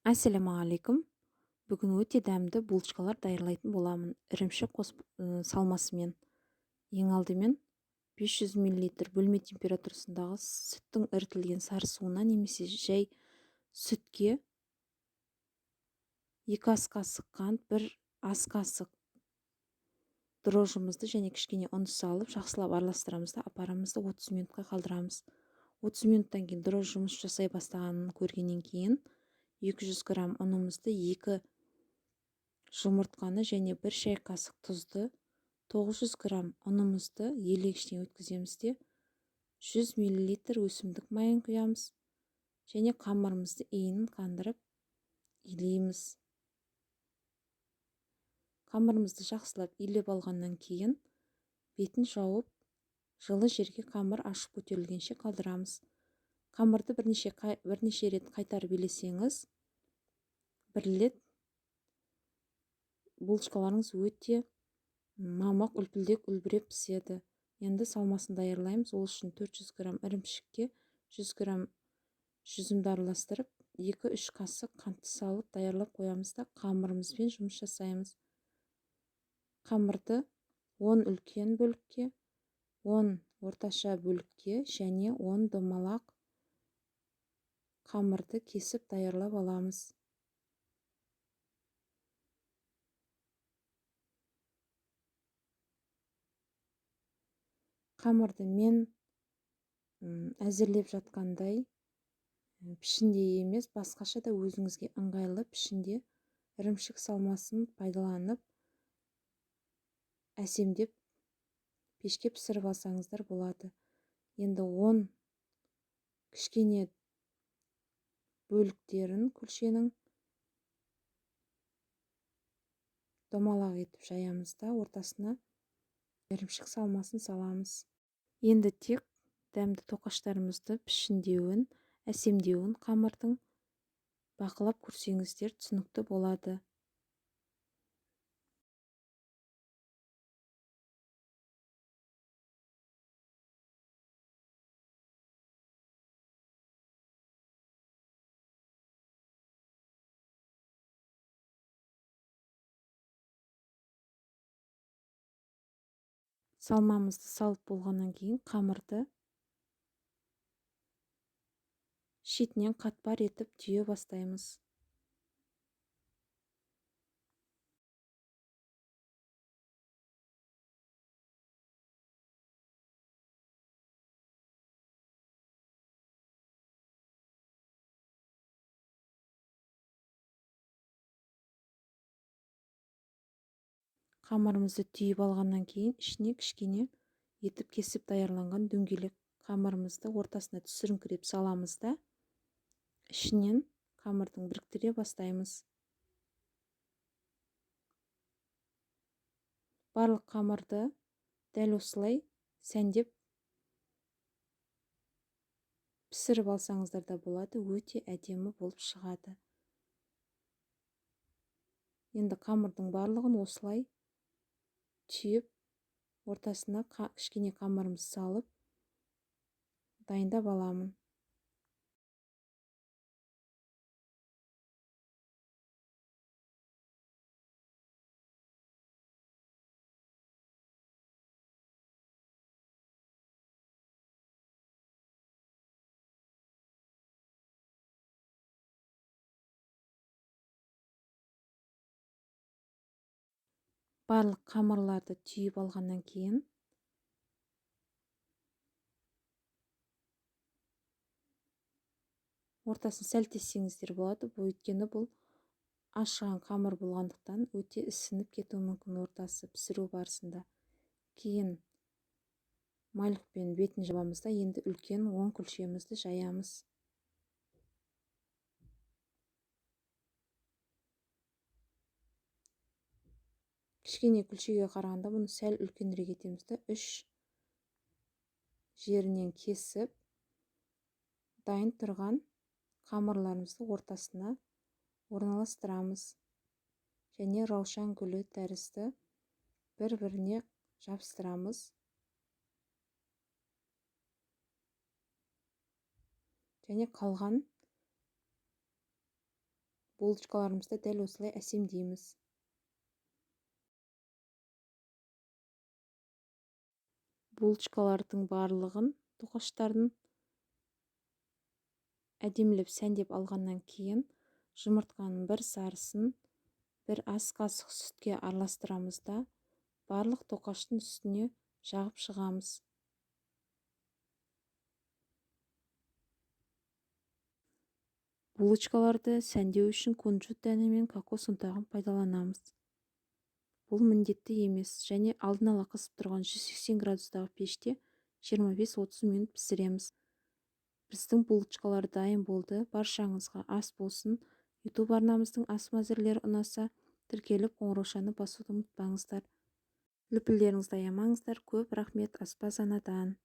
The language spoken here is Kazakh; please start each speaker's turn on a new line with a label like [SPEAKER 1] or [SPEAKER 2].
[SPEAKER 1] Ассалаумағалейкум. Бүгін өте дәмді булочкалар даярлайтын боламын. Ірімшік қосып салмасымен. Ең алдымен 500 мл бөлме температурасындағы сүттің ірітілген сары суына немесе жай сүтке 2 ас қасық қант, 1 ас қасық дрожжымызды және кішкене ұн салып жақсылап араластырамыз да апарамызды 30 минутқа қалдырамыз. 30 минуттан кейін дрожж жұмыс жасай бастағанын көргеннен кейін 200 грамм ұнымызды, 2 жұмыртқаны және 1 шай қасық тұзды, 900 грамм ұнымызды елегіштен өткіземіз де 100 мл өсімдік майын құямыз және қамырымызды иінін қандырып илейміз. Қамырымызды жақсылап илеп алғаннан кейін бетін жауып, жылы жерге қамыр ашып көтерілгенше қалдырамыз. Қамырды бірнеше рет қайтарып илесеңіз, бір рет булочкаларыңыз өте мамық, үлпілдек, үлбіреп піседі. Енді салмасын даярлаймыз. Ол үшін 400 грамм ірімшікке 100 грамм жүзімді араластырып, 2-3 қасық қантты салып даярлап қоямыз да қамырымызбен жұмыс жасаймыз. Қамырды 10 үлкен бөлікке, 10 орташа бөлікке және 10 домалақ қамырды кесіп даярлап аламыз. Қамырды мен әзірлеп жатқандай пішінде емес, басқаша да өзіңізге ыңғайлы пішінде ірімшік салмасын пайдаланып әсемдеп пешке пісіріп алсаңыздар болады. Енді 10 кішкене бөліктерін күлшенің домалақ етіп жаямыз да ортасына ірімшік салмасын саламыз. Енді тек дәмді тоқаштарымызды пішіндеуін, әсемдеуін қамырдың бақылап көрсеңіздер түсінікті болады. Салмамызды салып болғаннан кейін қамырды шетінен қатпар етіп түйе бастаймыз. Қамырымызды түйіп алғаннан кейін ішіне кішкене етіп кесіп даярланған дөңгелек қамырымызды ортасына түсіріңкіреп саламыз да ішінен қамырдың біріктіре бастаймыз. Барлық қамырды дәл осылай сәндеп пісіріп алсаңыздар да болады, өте әдемі болып шығады. Енді қамырдың барлығын осылай түйіп, ортасына кішкене қамырымызды салып дайындап аламын. Барлық қамырларды түйіп алғаннан кейін ортасын сәл тессеңіздер болады. Бұл өйткені бұл ашыған қамыр болғандықтан өте ісініп кетуі мүмкін ортасы пісіру барысында. Кейін майлықпен бетін жабамыз да енді үлкен 10 күлшемізді жаямыз. Кішкене күлшеге қарағанда бұны сәл үлкенірек етеміз де 3 жерінен кесіп дайын тұрған қамырларымызды ортасына орналастырамыз және раушан гүлі тәрізді бір-біріне жабыстырамыз. Және қалған Булочкаларымызды дәл осылай әсемдейміз. Булочкалардың барлығын, тоқаштардың әдемілеп сәндеп алғаннан кейін жұмыртқаның бір сарысын бір ас қасық сүтке араластырамыз да, барлық тоқаштың үстіне жағып шығамыз. Булочкаларды сәндеу үшін кунжут дәні мен кокос ұнтағын пайдаланамыз. Бұл міндетті емес және алдын ала қызып тұрған 180 градустағы пеште 25-30 минут пісіреміз. Біздің булочкалар дайын болды. Баршаңызға ас болсын. YouTube арнамыздың ас мәзірлері ұнаса, тіркеліп қоңыраушаны басуды ұмытпаңыздар. Лүпілдеріңізді аямаңыздар. Көп рахмет аспаз анадан.